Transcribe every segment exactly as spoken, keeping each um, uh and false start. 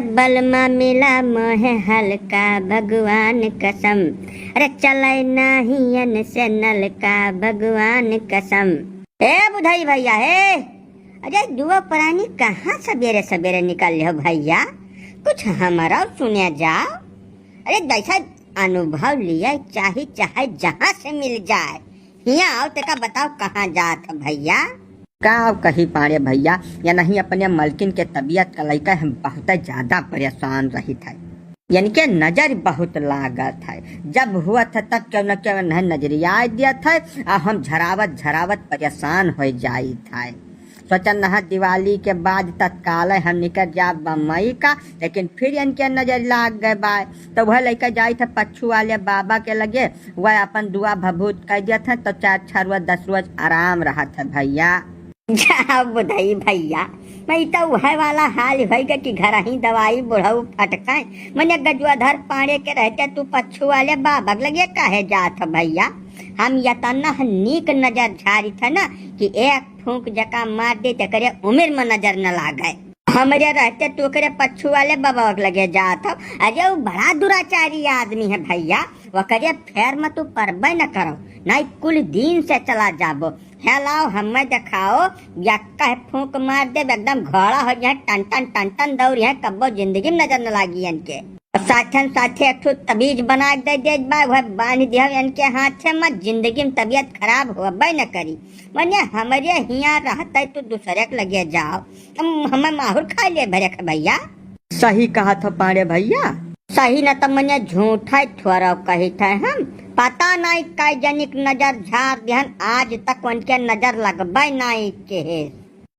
बलमा मिला मोहे हल्का भगवान कसम, अरे चले नाहियन से नलका भगवान कसम। ए बुधई भैया हे, अरे दुआ प्राणी कहाँ सबेरे सबेरे निकल हो भैया, कुछ हमारा सुने जाओ। अरे जैसा अनुभव लिया चाही, चाहे जहाँ से मिल जाए, हियाँ आओ तेका बताओ कहाँ जात हो भैया। का कही पाड़े भैया, या नहीं अपने मलकिन के तबीयत का लइका हम बहुत ज्यादा परेशान रहित है। इनके नजर बहुत लागत है, जब हुआ था तब क्यों न क्यों नहीं नजरिया दिया था, आ हम झरावत झरावत परेशान हो जाइत है। सोचन रहा दिवाली के बाद तत्काल हम निकल जाब बम्बई का, लेकिन फिर इनके नजर लाग गए बा। तो वह लइका जाइत है पच्छू वाले बाबा के लगे, वह अपन दुआ भभूत कर दिया था, तो चार छह रोज दस रोज आराम रहत है भैया। जा बुधई भैया, मैं तो वह वाला हाल होइगा कि घर ही दवाई बुढ़ऊ फटकाए। मने गजुआधर पाड़े के रहते तू पच्छू वाले बाबा के लगे काहे जात हो भैया? हम यतना नीक नजर झारित है ना कि एक फूंक जका मार दे, तेकरे उम्र में नजर न लागे। हमरे रहते तू ओकरे पच्छू वाले बाबा के लगे जात हो। अरे वो बड़ा दुराचारी आदमी है भैया, ओकरे फेर में तू परबे न करो, नहीं कुल दिन से चला जाबो। हे लाओ हमें देखाओ, यक्का फूंक मार दे, एकदम घोड़ा हो जाए, टन टन टन टन दौड़ है, कब्बो जिंदगी में नजर न लागी इनके। साथन साथे एक ठो तबीज बना के दे देत बा, वह बांध दिया इनके हाथे में, जिंदगी में तबीयत खराब होबे न करी। मने हमरे हियाँ रहते तू दूसरे के लगे जाओ, हम, हमें माहुर खा ले भरे के भैया। सही कहा था पाड़े भैया। सही न त मने झूठा थोड़ा कही थे हम। पता नहीं कै जनिक नजर झार दिहन, आज तक उनके नजर लगबे नहीं के है।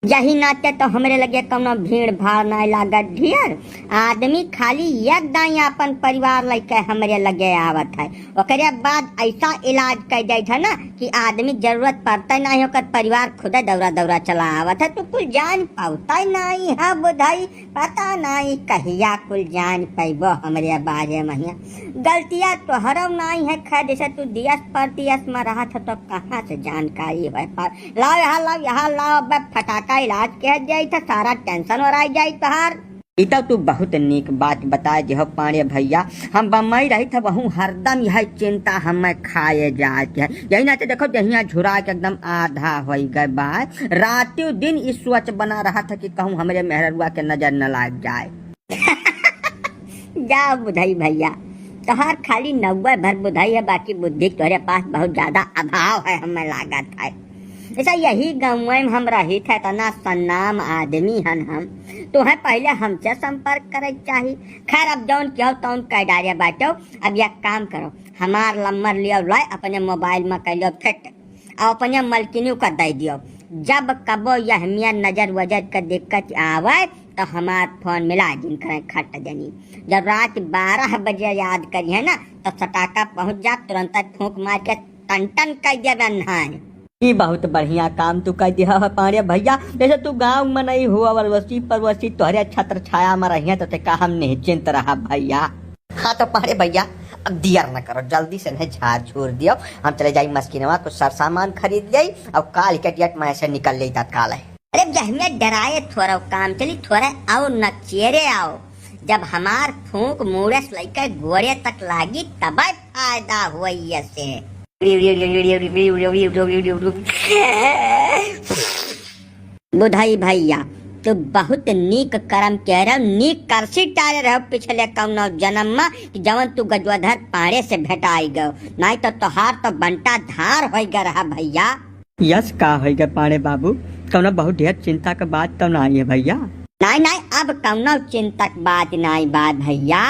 यही नाते तो हमरे लगे कौनो भीड़ भाड़ नाई लागत ढेर। आदमी खाली एक दाई अपन परिवार लेके हमरे लगे आवत है, ओकरे बाद ऐसा इलाज कर जाइत है ना कि आदमी जरूरत पड़ते नहीं, ओकर परिवार खुदे दौरा दौरा चला आवत है। तू कुल जान पावता नहीं है बुधई, पता नहीं कहिया कुल जान पैबो हमरे बारे में हियाँ। गलतिया तोहरो नहीं है, खैर जैसे तू दियस परदियस में रहत है तो कहाँ से जानकारी हो पा। लाओ यहाँ, लाओ यहाँ, लाओ, अब फटाका इलाज किया जाई था, सारा टेंशन ओराई जाई तोहार। ई तो तू बहुत नीक बात बताए दिहो पाड़े भैया। हम बम्बई रही था, वहूँ हरदम यह चिंता हमें खाए जात है। यही नाते देखो, देहिया झुरा के एकदम आधा होई गए बा। रातियों दिन ई सोच बना रहा था कि कहूँ हमरे मेहररुआ के नजर न लाग जाए। जा बुधई भैया, तोहार खाली नौवे भर बुधई है, बाकी बुद्धि तोहरे पास बहुत ज्यादा अभाव है, हमें लागत है। ऐसा यही गाँव में हम रही थे, इतना सन्नाम आदमी हन हम, तोहे पहले हमसे संपर्क करे के चाही। खैर, अब जौन किहो तौन कह डारे बाटो। अब एक काम करो, हमार नंबर लियो, लाए अपने मोबाइल में कर लियो फिट, और अपने मलकिनी का दे दियो। जब कबो यह मियाँ नजर वजर का दिक्कत आवे, तो हमार फोन मिला जिन करें खट जनी। जब रात बारह बजे याद करिए ना, तो सटाका पहुँच जा, तुरंत फूंक मार के टन टन कर दिया बन्हाए। ई बहुत बढ़िया काम तू कर दिया है पाड़े भैया। जैसे तू गाँव में नहीं हुआ, अड़ोसी पड़ोसी तोहरे छत्र छाया में रहिए, तो ते का हम निश्चिंत रहा भैया। हाँ तो पाड़े भैया, अब दियर न करो, जल्दी से नहीं झाड़ झूर दियो। हम चले जाई मस्किनवा, कुछ सर सामान खरीद जाई और काल के डेट में से निकल जाई तत्काल है। अरे जहमिया डराए थोड़ा काम चली, थोड़ा आओ नचेरे आओ। जब हमार फूंक मुड़े से लेके गोड़े तक लागी, तबे फायदा होई से। बुधई भैया, तू बहुत नीक करम कह रहे हो, नीक करसी टारे रहो पिछले कौनो जन्म में कि जवन तू गजवाधर पाड़े से भेटाई गयो, नहीं तो तोहार तो बंटा धार होई गए रहा भैया। यस का होई गए पाड़े बाबू, कौनो बहुत ढेर चिंता के बात तो नहीं है भैया। नहीं नहीं, अब कौनो चिंता के बात नहीं बा भैया।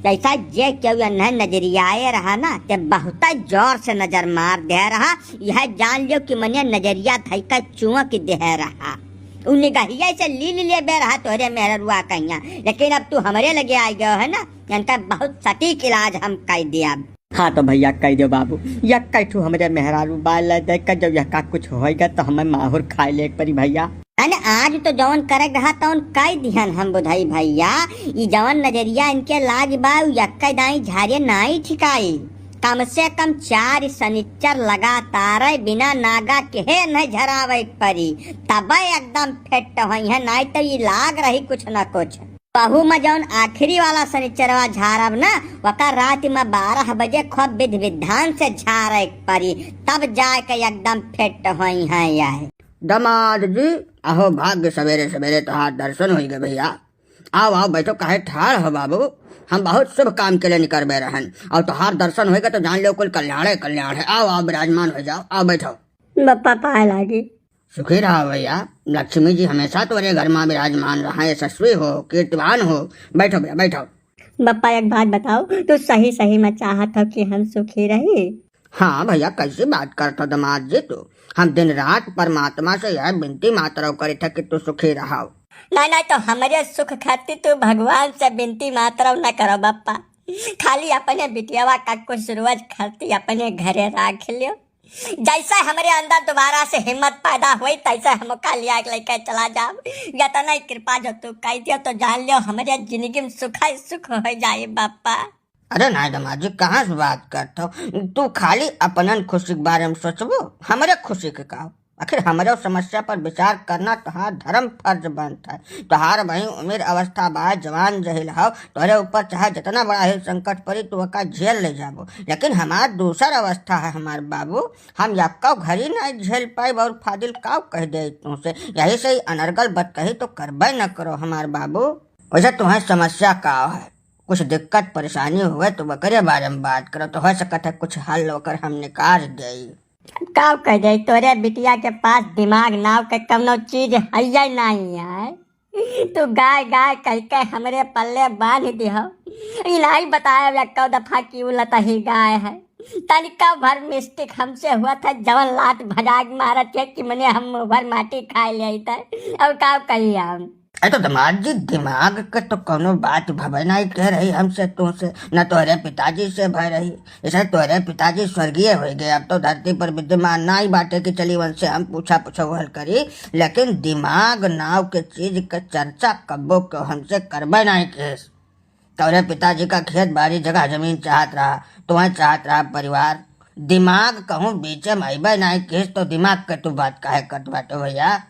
जैसा जे केहू एन्हे नजरियाए रहा ना, ते बहुत जोर से नजर मार दे रहा। यह जान लियो कि मने नजरिया धई के चुमक दे रहा। उ निगहिया से लील लेबे रहा तोहरे मेहररुआ कहिया, लेकिन अब तू हमरे लगे आ गयो है ना, इनका बहुत सटीक इलाज हम कर दिया। हाँ तो भैया कह दो बाबू, या कैठू हमरे मेहरारू बाल ले दे कर जब यह का कुछ होएगा तो हमें माहुर खाए ले परी भैया। अने आज तो जौन करे रहा तौन कह दिहन हम बुधई भैया। ई जौन नजरिया इनके लाग बा, उ यक्के दाई झारे नाई ठिकाई। कम से कम चार सनिच्चर लगातार बिना नागा केहे नहीं झरावे के परी, तबे एकदम फिट होई है, नाई तो ई लाग रही कुछ ना कुछ। पहू में जौन आखिरी वाला शनिचरवा झारब ना, वका रात में बारह बजे खूब विधि विधान से झारे के पड़ी, तब जाए के एकदम फिट होई हैं यह। दमाद जी, अहो भाग्य, सवेरे सवेरे तोहार दर्शन होई गए भैया। आओ, आओ, बैठो, काहे ठाड़ हो बाबू? हम बहुत शुभ काम के लिए निकरबे रहन, और तोहार दर्शन होई गए तो जान लो कुल कल्याण है, कल्याण है। आओ, आओ, विराजमान हो जाओ, आओ, बैठो। बप्पा पाए लागी। सुखी रहा भैया, लक्ष्मी जी हमेशा तोरे घर में विराजमान रहा, यशस्वी हो, कीर्तिवान हो। बैठो भैया, बैठो। बप्पा, एक बात बताओ, तू सही सही में चाहत हो कि हम सुखी रही? हाँ भैया, कैसी बात करत हो दमाद जी तू? हम दिन रात परमात्मा से यह विनती मात्र करित है कि तू सुखी रहो। नहीं, नहीं, तो हमरे सुख खातिर तू भगवान से विनती मात्र न करो बप्पा, खाली अपने बिटियावा का कुछ रोज खातिर अपने घरे राख लियो। जैसे हमरे अंदर दोबारा से हिम्मत पैदा होई, तैसे हमका लिया के लेके चला जाब। यतना ही कृपा जो तू कह दियो, तो जान लियो, हमरे जिंदगी में सुख ही सुख हो जाए बप्पा। अरे नाय दमाद जी, कहाँ से बात करत हो? तू खाली अपनन खुशी के बारे में सोचबो, हमरे खुशी के का? आखिर हमरे समस्या पर विचार करना तोहार धर्म फर्ज बनत है। तोहार वही उम्र अवस्था बा, जवान जहिल हो, तोहरे ऊपर चाहे जितना बड़ा हिल संकट पड़ी, तू ओका झेल ले जाबो। लेकिन हमार दूसर अवस्था है हमार बाबू, हम यक्को घड़ी नहीं झेल पाइब और फादिल काव कह दे तुमसे। यही से ही अनर्गल बतकही तो करबे न करो हमार बाबू। वैसे तुम्हें समस्या का है? कुछ दिक्कत परेशानी हुए तो ओकरे बारे में बात करो, तो हो सकत है कुछ हल ओकर हम निकाल देई। का कह दे, तोरे बिटिया के पास दिमाग नाव के कवनो चीज हइये नाहीं है। तू गाय गाय कह के हमरे पल्ले बांध दिहो। ई नाहीं बताए एक्को दफा कि उ लतही गाय है। तनिका भर मिस्टेक हमसे हुआ था, जवन लात भजाक मारत है कि मने हम भर माटी खाए ले आई था। अब का कही हम? अरे तो दमाद जी, दिमाग के तो कौनो बात भवे नाहीं कह रही हमसे, तुमसे, न तोहरे पिताजी से भय रही। जैसे तोहरे पिताजी स्वर्गीय हो गए, अब तो धरती पर विद्यमान नाहीं बाटे कि चली उनसे हम पूछा पूछा हल करी। लेकिन दिमाग नाव के चीज के चर्चा कब्बो के हमसे करबे नाहीं कहेस। तोहरे पिताजी का खेत बाड़ी जगह जमीन चाहत रहा, तुम्हें चाहत रहा परिवार। दिमाग कहूँ बीचे में अइबे नाहीं कहेस, तो दिमाग के तू बात काहे करत बाटे भैया?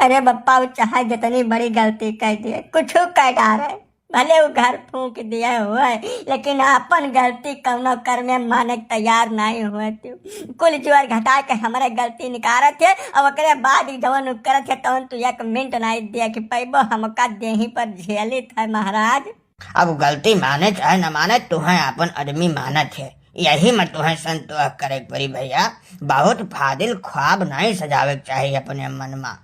अरे बप्पा, उ चाहे जितनी बड़ी गलती कह दिए, कुछ कह डारे, भले उ घर फूंक दिए हुए, लेकिन अपन गलती कौनो कर्मे माने के तैयार नाहीं हुए। तू कुल जोर घटा के हमरे गलती निकारत है, और ओकरे बाद ही जवन उ करत है, तवन तू एक मिनट नाहीं देख पैबो, हमका देही पर झेलित है महाराज। अब गलती माने चाहे न माने, तुहें अपन आदमी मानत है, यही में तुहें संतोष करे के पड़ी भैया। बहुत फादिल ख्वाब नाहीं सजावे के चाही अपने मन में।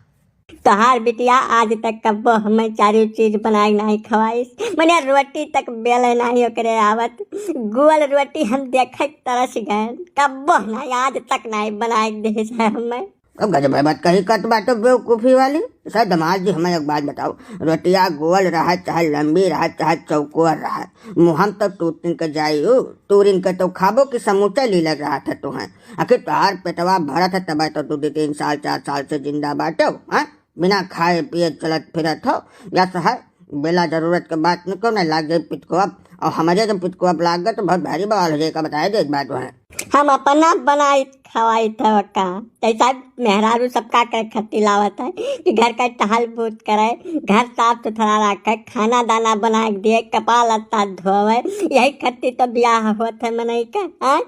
तोहार बिटिया आज तक कब्बो हमें चारू चीज बनाए नाहीं खवाइस, मने रोटी तक बेले नाहीं ओकरे आवत। गोल रोटी हम देखे तरस गए, कब्बो नाहीं, आज तक नाहीं बनाए देस है हमें। अब गजब है बात कही करत बाटो बेवकूफी वाली। सर दमाद जी, हमें एक बात बताओ, रोटिया गोल रहा, चाहे लंबी रहा, चाहे चौकोर रहा, मुँह हम तो टूटिन के जाई, उ तूरिन के तो खाबो कि समूचा लीलर रहा था तुहें। आखिर तोहार पेटवा भरत है, तबे तो तू दो तीन साल, चार साल से जिंदा बाटो, हैं? बिना खाए पिए चलत फिरत हो, या सहर बेला जरूरत के बात निको नहीं लाग जाए पिटको अब, और हमारे जब पिटको अब लाग गए तो बहुत भारी बवाल हो जाएगा, बताए दे एक बात वहाँ। हम अपना बनाई खवाई थे का, जैसा मेहरारू सबका के खत्ती लावत है कि घर का टहल बूत करे, घर साफ सुथरा रखे, खाना दाना बना के दिए, कपड़ा लत्ता धोवे, यही खत्ती तो ब्याह होत है मनई का, हाँ?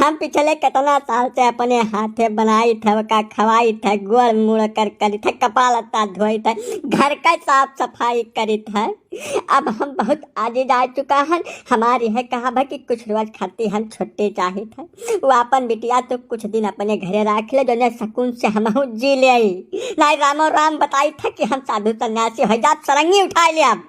हम पिछले कितना साल से अपने हाथे बनाई थे, का खवाई थे, गोड़ मुड़ कर करी थे, कपड़ा लत्ता धोई थे, घर का साफ सफाई करी थे। अब हम बहुत आजिज आ चुका हन। हमारी है कहा भा कि कुछ रोज खाती हम छुट्टी चाही थे। वो अपन बिटिया तो कुछ दिन अपने घरे राख ले, जो ने सुकून से हमहू जी ले आई। नाई रामो राम बताई थे कि हम साधु सन्यासी हो जात, सरंगी उठाई ले अब।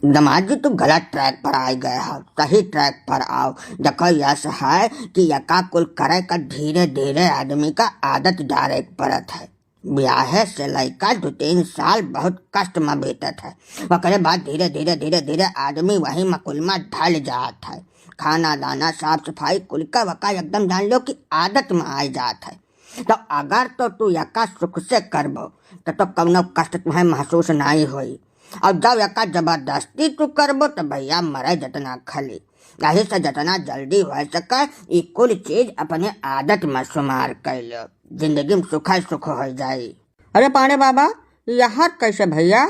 दमाद जी, तू गलत ट्रैक पर आ गए हो, सही ट्रैक पर आओ। देखो, यस है कि यका कुल करे का धीरे धीरे आदमी का आदत डारे के पड़त है। ब्याहे से लइका दो तीन साल बहुत कष्ट में बीतत है, ओकरे बाद धीरे धीरे धीरे धीरे आदमी वही मकुल में ढल जात है। खाना दाना साफ सफाई कुल का वका एकदम जान लो कि आदत में आ जात है। तो अगर तो तू यका सुख से करबो तो, तो कौनो कष्ट तुम्हें महसूस नहीं होई। और जब यका जबरदस्ती तू करबो तो भैया मरे जितना खली। यही से जितना जल्दी हो सके ई कुल चीज अपने आदत में शुमार कर लो, जिंदगी में सुख ही सुख हो जाई। अरे पांडे बाबा, यहर कैसे भैया?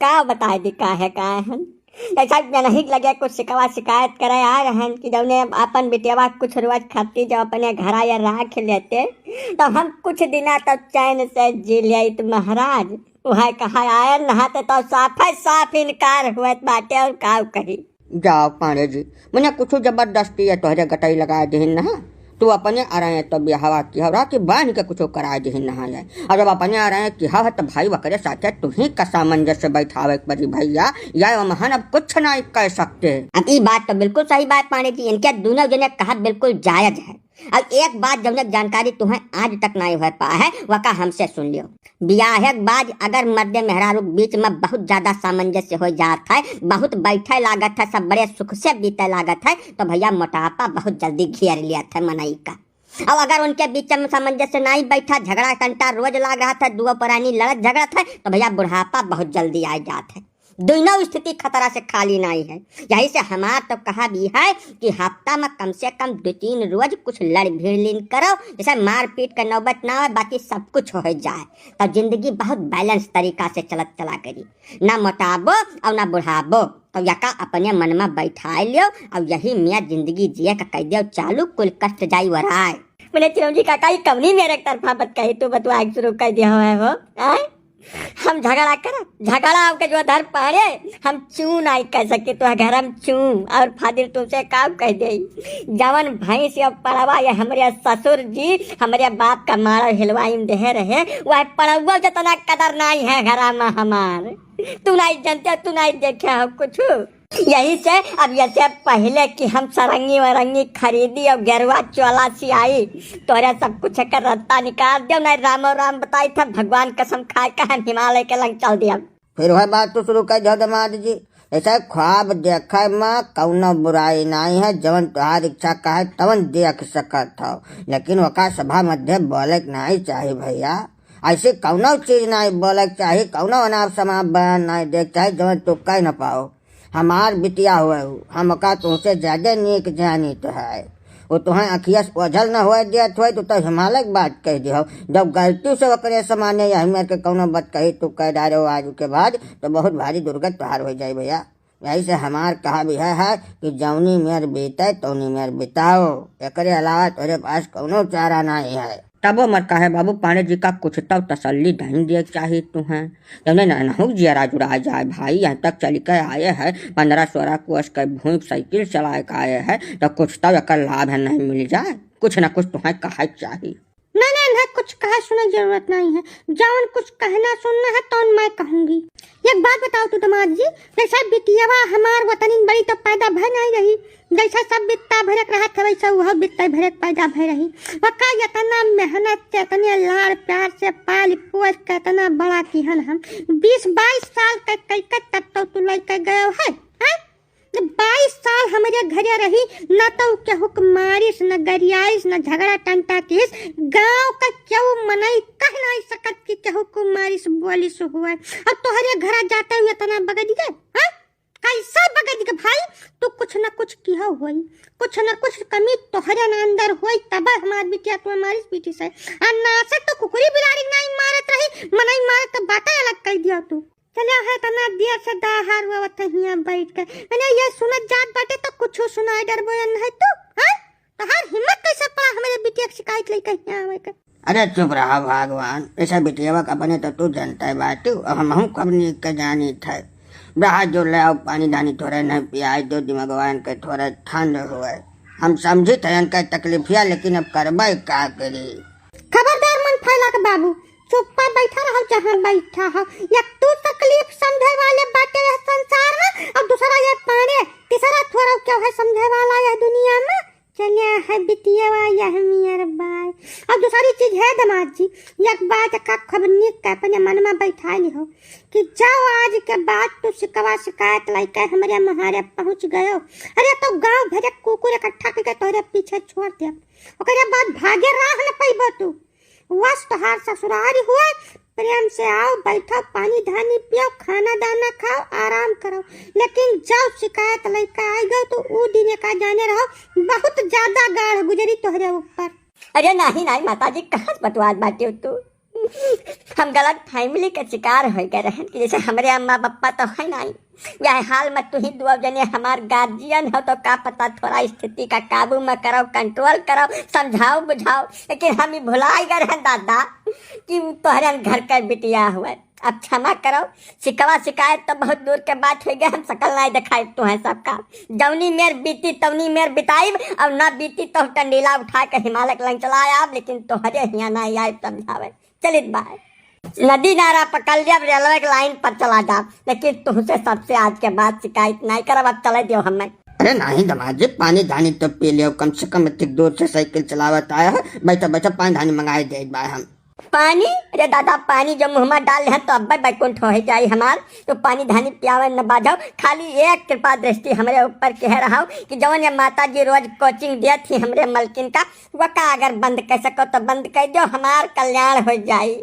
का बताए दी काहे काहे हम? ऐसा नहीं लगे कुछ शिकवा शिकायत करे आ रहन कि जौने अपन बिटियावा कुछ रोज खाती जब अपने घरा या राख लेते, तो हम कुछ दिना तक चैन से जी लेत महाराज। वह कहा आयल नहाते तो साफे साफ इनकार हुए बाटे, और काउ कही। जाओ पांड़े जी, मने कुछ जबरदस्ती या तोहरे गटई लगा दिहिन नहा। तू अपने अराए तो बियाहवा किहव रहा कि बांध के कुछो करा दिहिन नहा जाए। और जब अपने अराए किहव है तो भाई वकरे साथे तू ही का सामंजस्य बैठावे के पड़ी भैया। या महन अब कुछ नहीं कह सकते। अब ई बात तो बिल्कुल सही बात पांड़े जी, इनके दोनों जने कहत बिल्कुल जायज है। अब एक बात जौने जानकारी तुम्हें आज तक नहीं हो पा है, वका हमसे सुन लियो। बियाहे के बाद अगर मर्दे मेहरारू के बीच में बहुत ज्यादा सामंजस्य हो जात है, बहुत बैठे लागत है, सब बड़े सुख से बीते लागत है, तो भैया मोटापा बहुत जल्दी घेर लियत है मनई का। और अगर उनके बीच में सामंजस्य नहीं बैठा, झगड़ा टंटा रोज लाग रहा था, दुओ परानी लड़त झगड़त है, तो भैया बुढ़ापा बहुत जल्दी आ जात है। दोनों स्थिति खतरा से खाली नहीं है। यही से हमार तो कहा भी है कि हफ्ता में कम से कम दो तीन रोज कुछ लड़ भिड़ लीन करो, जैसे मारपीट का नौबत ना आवे, बाकी सब कुछ हो जाए। तो जिंदगी बहुत बैलेंस तरीका से चलत चला करी, ना मोटाबो और ना बुढ़ाबो। तो यका अपने मन में बैठाए लियो और यही में जिंदगी जिए का कह दियो चालू, कुल कष्ट जाई वराय। मने चिरौंजी काका, ई कवनी मेरे तरफा बत कही तू बतवा शुरू कर दिया है हो, आय? हम झगड़ा कर, झगड़ा होके जो धर पाड़े, हम चूं नहीं कह सके तो घर हम चूं। और फादिर तुमसे का कह दे, जवन भैंस या पड़वा या हमरे ससुर जी हमरे बाप का मारा हिलवाई में देहे रहे, वह पड़वा जितना कदर नहीं है घरा में हमार। तू नहीं जानते, तू नहीं देखे हो कुछ। यही से अब यसे पहले कि हम सरंगी वरंगी खरीदी और गेरुआ चोला सियाई, तोरे सब कुछ कर रत्ता निकाल दियो, नहीं रामो राम बताई था, भगवान कसम खाए का हम हिमालय के लंग चल दिया। फिर वह बात तो शुरू कर दियो दामाद जी, ऐसा ख्वाब देखे में कौनो बुराई नहीं है, जवन तुहार इच्छा का है तवन देख सकत हो, लेकिन वका सभा मध्य बोले के नहीं चाही भैया। ऐसी कौनो चीज नहीं बोले के चाही, कौनो अनाप शनाप बयान नहीं दे के चाही जवन तू कह न पाओ। हमार बिटिया हुए हु, हमका तुमसे ज्यादा नीक जानित है। वो तुहें अखिया से ओझल न होए देत होए, तू तो हिमालय के बात कह दिहो। जब गलती से ओकरे समाने यही मेर के कौनो बात कही तू कह डारे हो आज के बाद, तो बहुत भारी दुर्गत तुहार हो जाई भैया। यही से हमार कहा भी है, है कि जौनी मेर बीते तौनी मेर बिताओ, एकरे अलावा तोरे पास कौनो चारा नहीं है। तबो मत कहे बाबू, पांडे जी का कुछ तो तसल्ली नहीं दिए के चाही तुहें। जौने ननहु जियरा जुड़ा जाए भाई, यहाँ तक चल के आए हैं, पन्द्रह सोलह कोस के भूमि साइकिल चलाए के आए हैं, तो कुछ तो एकर लाभ है नहीं मिल जाए, कुछ ना कुछ तुहें कहे के चाही। नहीं, नहीं, नहीं, कुछ कहा सुने जरूरत नहीं है, जौन कुछ कहना सुनना है तौन मैं कहूंगी। एक बात बताओ तू दामाद जी, जैसे बिटियावा हमार वतनी बड़ी तो पैदा भय नहीं रही, जैसे सब बित्ता भरक रहत है, वैसे वह बित्ता भरक पैदा भय रही। वका इतना मेहनत से, इतने लाड़ प्यार से पाल पोस के इतना बड़ा किहन हम। बीस बाईस साल के कई के तब तो तू लइके गयो है, हैं? जब बाईस साल हमरे घरे रही, न तो केहू के मारिस, न गरियाइस, न झगड़ा टंटा किस। गांव का केहू मनई कह नहीं सकत कि केहू को मारिस बोलिस हुए। अब तोहरे घरा जाते हुए इतना बगड़ गए, हैं? कैसा बगड़ के भाई, तू कुछ न कुछ किहो होई, कुछ न कुछ कमी तोहरे न अंदर होई, तब हमार बिटिया तुम्हें मारिस पीटी से। आ ना से तो कुकुरी बिलारी नहीं मारत रही, मनई मारत तो बातें अलग कर दिया तू। चला है तना दिया से दाहार हुआ वत हियां बैठ के। मैंने ये सुनत जात बाटे तो कुछ सुनाई डरबो या नहीं तू, हैं? तोहार हिम्मत कैसे पड़ा हमारे बिटिया की शिकायत लेके हियां आवे के? अरे चुप रहा भगवान, ऐसा बिटियावा का बने तो तू जनता है बाटू, अब हमहू कब नीक के जानी थे। रहा जो ले आओ पानी धानी थोड़े नहीं पियाई दो, दिमागवा इनके थोड़े ठंड हुए। हम समझी थे इनके तकलीफिया, लेकिन अब करबे का करी। खबरदार मन फैला के बाबू, चुप्पा बैठा रहो जहाँ बैठा हो। या तू तकलीफ समझे वाले बाटे यह संसार में, और दूसरा ये पाड़े, तीसरा थोड़ा क्यों है समझे वाला यह दुनिया में। चलिया है बिटियावा यह मियर बाय। और दूसरी चीज है दामाद जी, एक बात का खूब नीक के अपने मन में बैठा ली हो कि जाओ आज के बाद तू शिकवा शिकायत लेके हमरे महारे पहुँच गयो, अरे तो गांव भरे कुकुर इकट्ठा करके तोरे पीछे छोड़ दे, ओकरे बाद भागे राह न पैबो तू। बस तोहार ससुरारी हुए, प्रेम से आओ, बैठो, पानी धानी पियो, खाना दाना खाओ, आराम करो। लेकिन जब शिकायत लइका आई गयो तो ऊ दिन का जाने रहो, बहुत ज्यादा गाढ़ गुजरी तोहरे ऊपर। अरे नहीं, नहीं माता जी, कहाँ से बतवात बाटे हो तू? हम गलत फैमिली का शिकार हो गए रहन कि जैसे हमरे अम्मा पप्पा तो है नहीं, यह हाल में तुही दुआ जने हमार गार्जियन हो, तो का पता थोड़ा स्थिति का काबू में करो, कंट्रोल करो, समझाओ बुझाओ। लेकिन हम ही भुलाई गए हैं दादा कि तोहरे घर के बिटिया हुए। अब क्षमा करो, शिकवा शिकायत तो बहुत दूर के बात हो गए, हम सकल नहीं दिखाई तुहे सबका। जौनी मेर बीती तौनी मेर बिताइब, और ना बीती तो टंडीला उठा के हिमालय के लंग चला आब, लेकिन तोहरे हियाँ ना आइब समझावे। चलित बाय, नदी नारा पकड़ लिया, रेलवे के लाइन पर चला जा, लेकिन तुमसे सबसे आज के बाद शिकायत नहीं करब। अब चले दियो हमें। अरे नहीं दमाद जी, पानी धानी तो पी लियो, कम से कम इतनी दूर से साइकिल चलावत आया है, बैठो बैठो, पानी धानी मंगाए दे एक बार हम। पानी? अरे दादा, पानी जो मुँह में डाल ले तो अब्बे बैकुंठ हो जाई हमार। तो पानी धानी पियावे न बाझो, खाली एक कृपा दृष्टि हमरे ऊपर कह रहा कि जवन ये माता जी रोज कोचिंग दिया थी हमरे मलकिन का, वका अगर बंद कर सको तो बंद कर दो, हमार कल्याण हो जाई।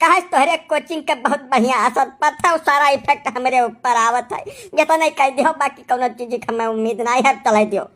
कहे तोहरे कोचिंग के बहुत बढ़िया असर पड़ता है, सारा इफेक्ट हमरे ऊपर आवत है। ये तो नहीं कह दियो, बाकी कोनो चीज की हमें उम्मीद नहीं है, चले दियो।